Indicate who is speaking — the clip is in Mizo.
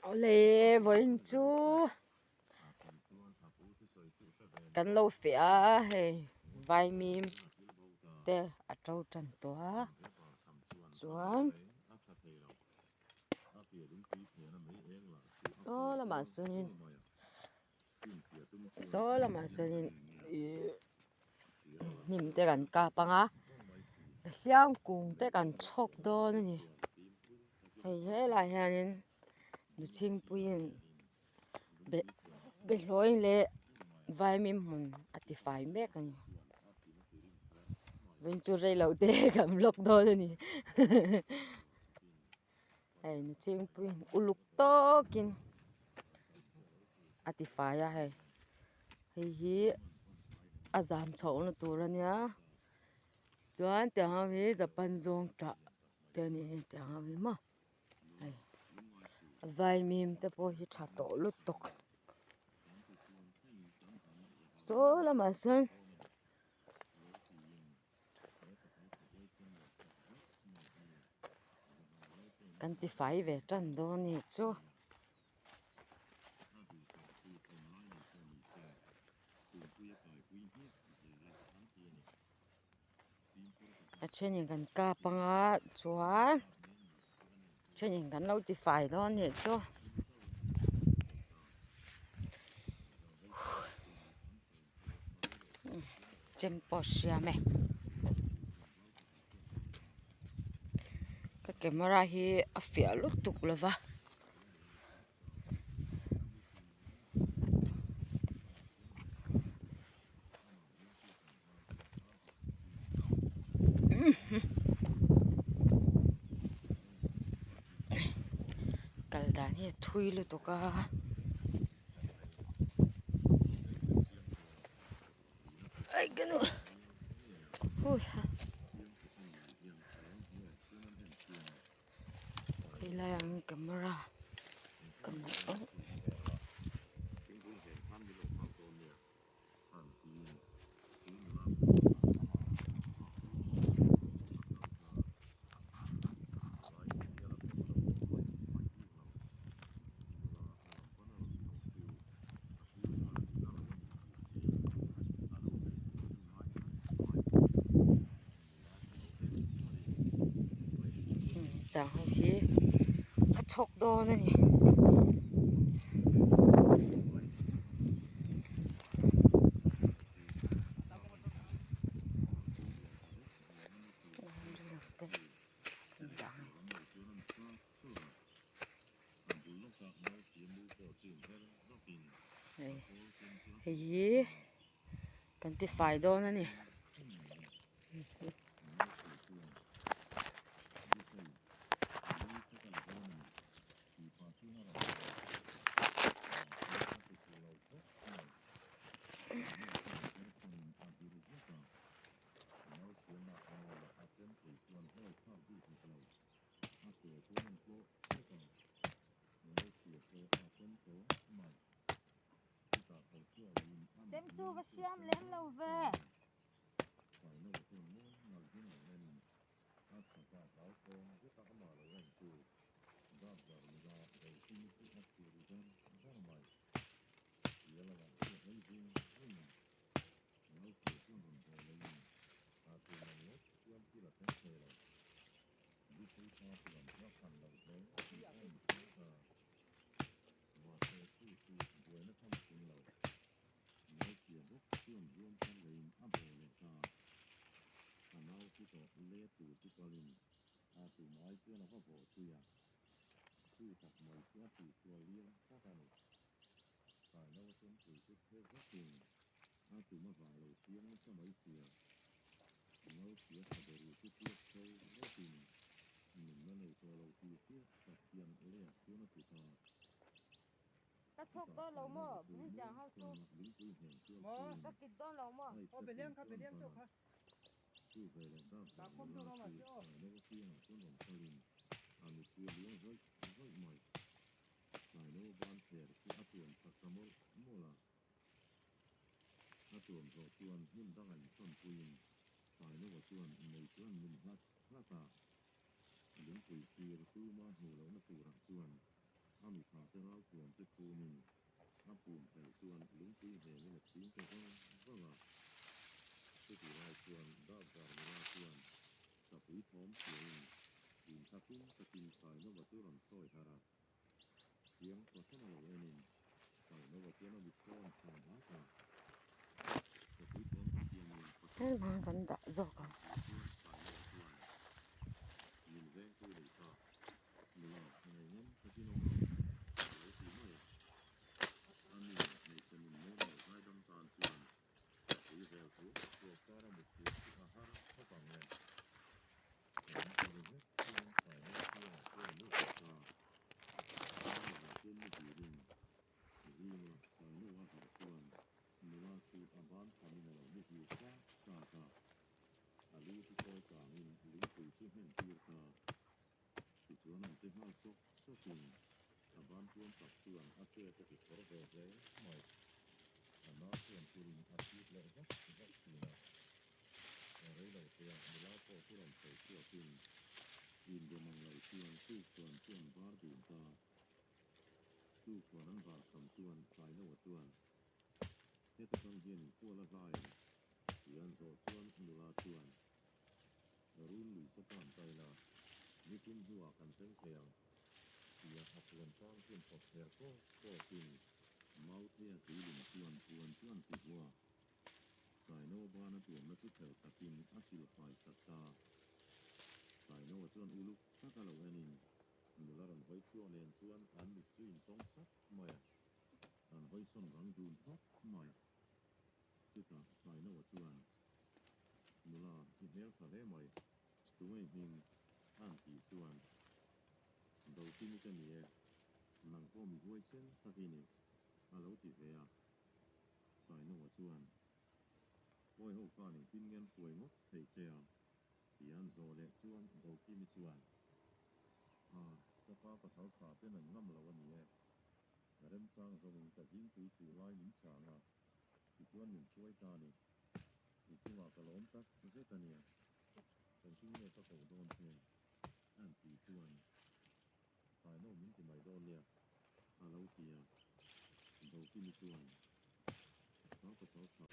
Speaker 1: Awle vawiin chu kan lo feh a hei vaimim te a to tan tawh a chuan saw lamah sawnin saw lamah sawnin ihh hnim te kan kap ang a hliang kung te kan chhawk dawn a ni hei helaiah hianin nu chhingpuiin be behlawi leh vaimim hmun a tifai mek a ni vawiin chu rei lo te kan vlog dawn a ni hei nu chhingpuiin uluk tawkin a tifai a hei hei hi a zam chhohna tur a nia chuan tiang ho hi japan zawng tah te a ni a tiang ho hi maw hei vaimim te pawh hi tha tawh lutuk saw lamah sawn. Kan ti fai ve tan dawn a nih chu. A thenin kan kap anga chuan thenin kan lo ti fai dawn a nih chu. Chem pawh a hriam e ka camera hi a fiah lutuk lo va. Kal dan hi a thui lutuk a. Ai ka nu hui ha helai ah hian camera ka hmuh a. Tah ho hi a chhawk dawn a ni. Hei hi kan ti fai dawn a ni. Chem chu va hriam lem lo ve. Ka chhawk dawn lo maw hetiang ho chu ka kit dawn lo maw.
Speaker 2: A tuam zawh chuan hmun danga insawnpuiin Sainova chuan mei chu an lum hlat hlat a. Lungpui sir tuma hmuh lohna turah chuan a mi tha te. Changau puan chu khumin a pum phelh chuan lungpui hnengin a chhing ta vang vang a. Chutih lai chuan Dapzar nula chuan sapui thawm hriain inthlahrung takin Sainova chu rawn sawi harh a. Chiang fahran a lo enin Sainova chuan a mit sawn chhan at a. Sapui thawm chu siamin
Speaker 1: Hei hmang kan dah zawk ang.
Speaker 2: Tih chuan Sainova chuan min vengtu nih kha Nula, ngaihngam takin awm rawh, a lo ti mai a. A nu, hmeichhe nun nem lo zaidam tan chuan pui vel chu chhuak kara mut tur chu a har khawp ang le. Kan kawr zet chuan Sailo chhungah chuan a mu ve ta. Sailo chuan muhilin zinga Sailo a harh chuan nula chu a ban thamin a lo muhil tlak tlak a. A lu chu chawi kangin lungpui chu hnem tir ta. Tichuan an che nghal sawk sawkin a ban puan tak chuan a chet a ti khawr ve hle mai. A na chuan turin a chhit leh vak vak thin a. Rei lo tea nula pawh chu rawn tho chhuakin inbe mang lo chuan tukchuan chu an var dun ta. Tukchuan an var kham chuan Sainoa chuan, Heta tang hian inkual a hlai em? Tih an zawh chuan nula chuan, Run lui ka pan ta ila, nikum hnuah kan thleng thei ang, tia a puan tang chuan pawt her kawk kawkin Mauthea tuilum chuan puan chu an ti hua. Sainoa bana tuamna chu phelh takin a silfai sak ta. Sainoa chuan uluk taka lo enin nula rawn hawi chhuak nen chuan an mit chu intawng sak mai a, an hawi sawn rang dun khawp mai. Chutah Sainoa chuan, Nula, i hmel tha hle mai, tunge i hming? a han tih chuan, Dotini ka ni e, nang pawh mi huaisen tak i ni, a lo ti ve a. Sainoa chuan, Pawi ho khan engtin nge an hruai ngawt theih che a? tih an zawh leh chuan Dotini chuan, A, ka pa pasal tha ten an ngam lo a ni e, remchang zawngin ka zingpui chuh lai min chang a, Tichuan min hruai ta a ni. I chungah ka lawm tak zet a nia. Engtin nge ka koh dawn che? A han tih chuan Saino min ti mai dawn nia a lo ti a. Dopini chuan Ka pasal tha.